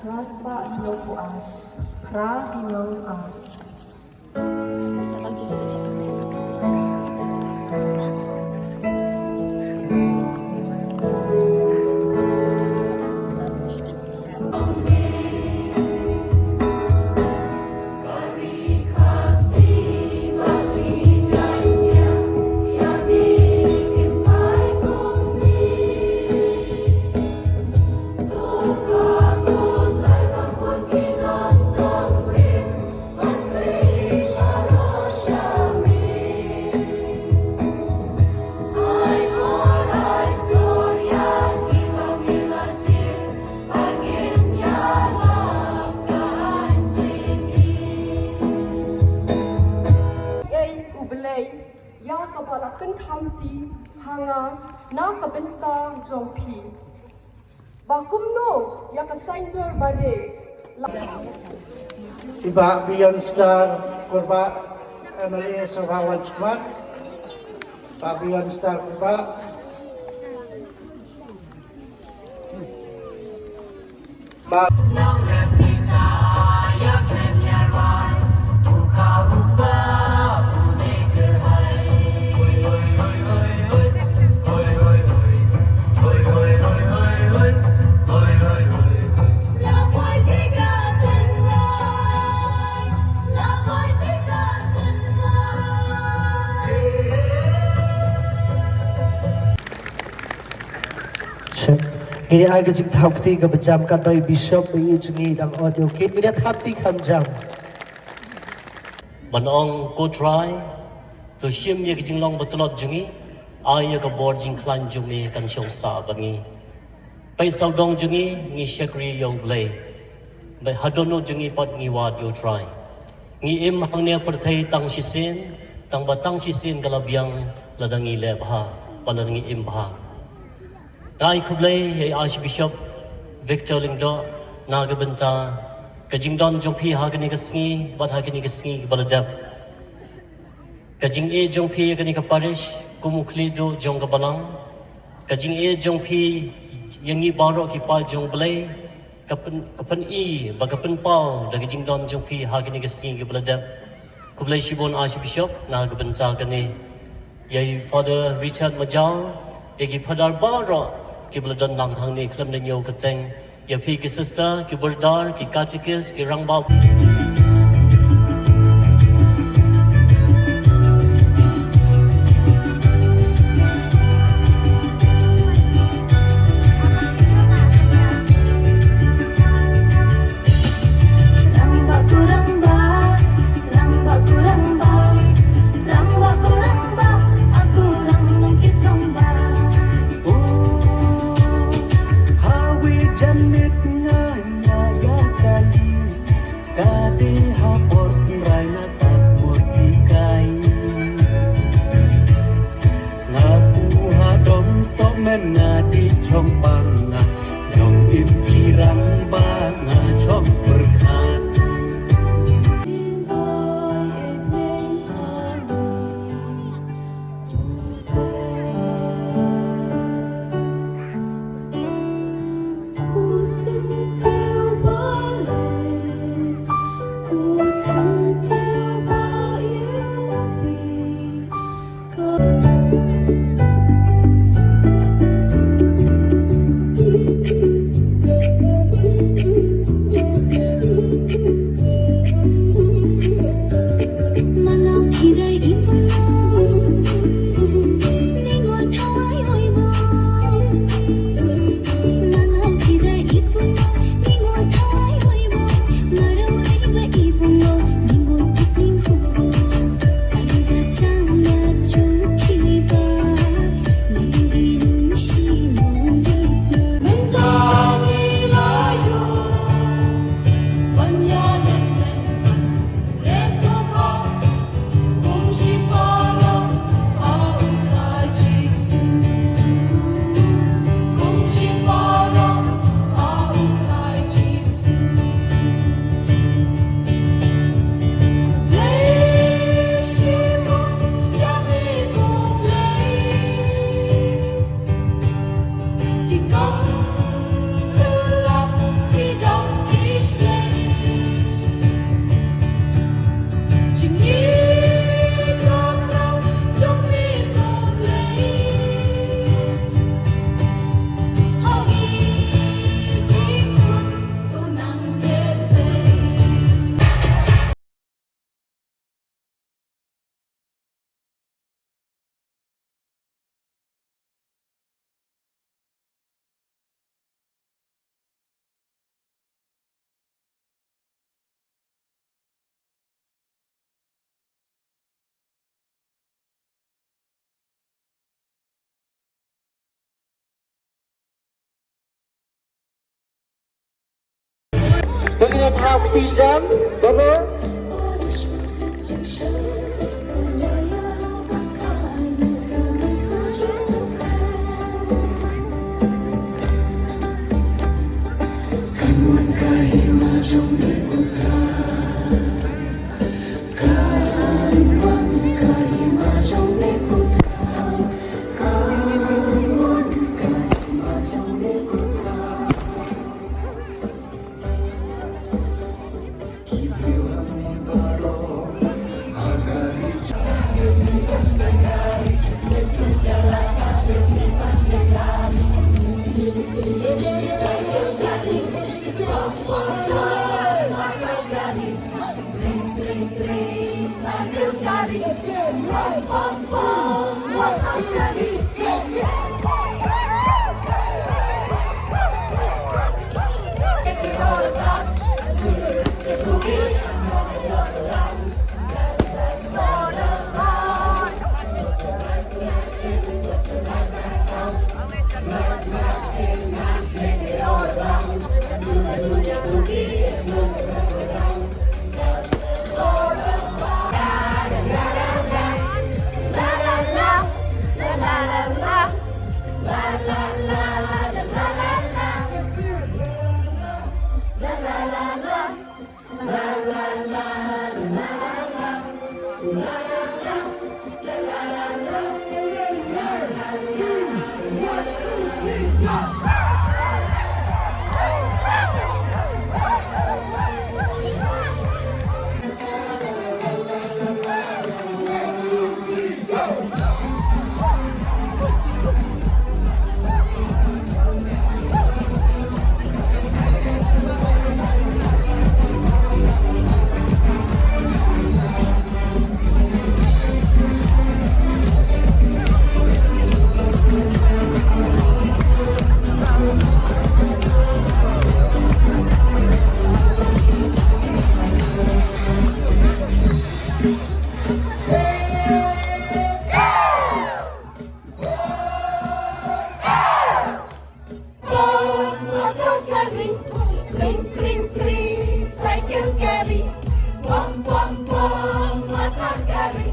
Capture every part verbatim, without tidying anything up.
Phra spah hynñiewphew ar. Phra hynñiew ar. Ei U Blei, ïa kaba la pynkham ti ha nga na ka bynta jong phi. Ba kumno ïa ka saiñdur ba dei la. I Bah Beyond Star Kurbah, M L A Sohra Wanchmat. Bah Beyond Star Kurbah. Bah Ngin ïa ai ka jingthap kti kaba jam katba i Bishop ba ïeit jong ngi dang audio kit. Ngin ïa thap kti kham jam. Ban ong ko Trai, to shim ïa ka jinglong ba tlot jong ngi, ai ïa ka bor jingkhlaiñ jong me kan shong sah bad ngi. Peit sawdong jong ngi, ngi shakri ïa U Blei. Bad ha dohnud jong ngi pat ngi wad ïa U Trai. Ngi im hangne pyrthei tang shisien, tang ba tang shisien ka la biang lada ngi leh bha, ba lada ngi im bha. Nga ai khublei ïa i Archbishop Victor Lyngdoh na ka bynta ka jingdon jong phi ha kane ka sngi bad ha kine ki sngi kiba la dep. Ka jingïeit jong phi ïa kane ka parish kum u khlieh duh jong ka balang. Ka jingïeit jong phi ïa ngi baroh ki paid jong U Blei. Ka pyn, ka pyni ba ka pynpaw da ka jingdon jong phi ha kine ki sngi kiba la dep. Khublei shibun Archbishop na ka bynta kane. Ïa i Father Richard Majaw, ïa ki Father baroh kiba la don lang hangne khlem da ñiew kyrteng. Ïa phi ki sister, ki brother, ki catechist, ki rangbah. Rangbah ko rangbah, rangbah ko rangbah, rangbah ko rangbah, aku rang nang kit rangbah. Oh, ha wi jan miet nga ñiah ïa kali, ka dei ha por synrai nga tad mut ki kai. Nga ku ha dong soh men nga dei chong pang nga, dong im chi rang ba nga chong pyrkhat. Kti jam, babo. Pom, motor kari, kring, kring, kring, cycle kari. Pom, pom, pom, motor kari.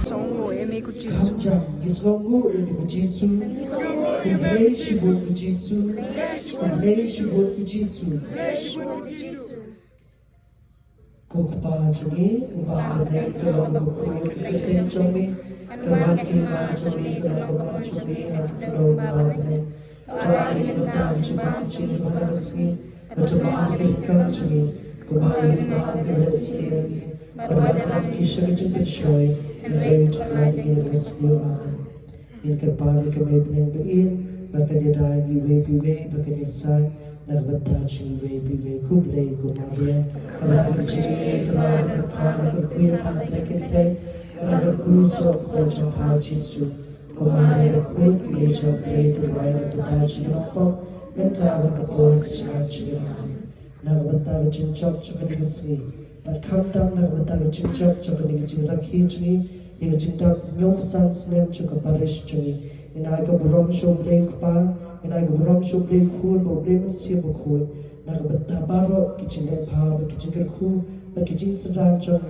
Sngewnguh ïa me ko Jisu. Khamjam, ngi sngewnguh ïa me ko Jisu. Khublei shibun ko Jisu. Khublei shibun ko Jisu. Ko Kpa jong ngi uba ha bneng, ka long ka kyrteng jong me, ka wan ka hima jong me, ka long ka mon jong me ha ka kyndoh uba ha bneng. To ai ïa ngi mynta ka jingbam jong ngi ha kane ka sngi, bad to map ïa ki ryngkat jong ngi, kumba ngi map ïa ki ba ïohi ïa ngi, bad wat ïalam ngi sha ka jingpynshoi, hynrei to pynlait ngi na ka sniew. Amen. Ngin kyrpad ïa ka Mei bneng ba ïeit, ba kan ïada ïa ngi iwei pa iwei, ba kan ïasaid na ka bynta jong ngi iwei pa iwei. Khublei ko Maria, kaba la kynjah ïa ngi, kaba la kyrpad, la kyrkhu ïa pha ha ki kynthei, la kyrkhu soh ka kpoh jong pha u Jisu. Ko Maria bakhuid, ki kmie jong U Blei, to duwai ïa ngi kita ki nongpop, mynta bad ha ka por ka jingïap jong ngi. Amen. Na ka bynta ka jingjop jong kane ka sngi, bad khamtam na ka bynta ka jingjop jong kane ka jingrakhe jong ngi ïa ka jingdap hynñiew phew san snem jong ka parish jong ngi, ngin ai ka burom sha U Blei Kpa, ngin ai ka burom sha U Blei Khun bad U Blei Mynsiem Bakhuid, na ka bynta baroh ki jingleh bha bad ki jingkyrkhu bad ki jingsynran jong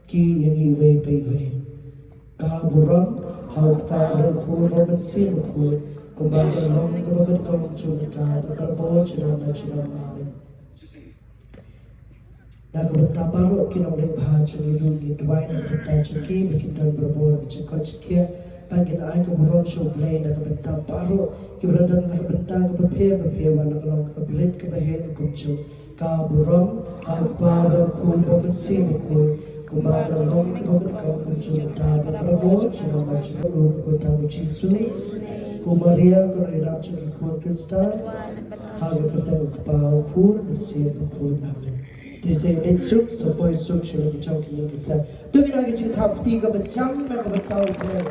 ki ïa ngi iwei pa iwei. Ka burom ha U Kpa bad U Khun bad U Mynsiem Bakhuid, kumba ka la long, kaba bad kumjuh, kumjuh mynta, bad barabor junom la junom. Amen. Na ka bynta baroh ki nongleh bha jong ngi ruh, ngi duwai na ka bynta jong ki, ba kin don barabor ka jingkoit jingkhiah, ba ngin ai ka burom sha U Blei na ka bynta baroh kiba la don ha ka bynta kaba pher bapher, wat la ka long ka brit kaba heh kumjuh. Ka burom ha U Kpa bad U Khun bad U Mynsiem Bakhuid, kumba ka la long, kaba bad kumjuh mynta, bad barabor junom la junom. Ko Trai Jisu, ko Maria ka nongïarap jong ki khun Khrista, ha ka kyrteng U Kpa, U Khun, U Mynsiem Bakhuid. Amen. Te sa ïa leit suk, sa poi suk sha la ki jong ki ïing ki sem. To ngin ai ka jingthap kti kaba jam na ka bynta U Blei.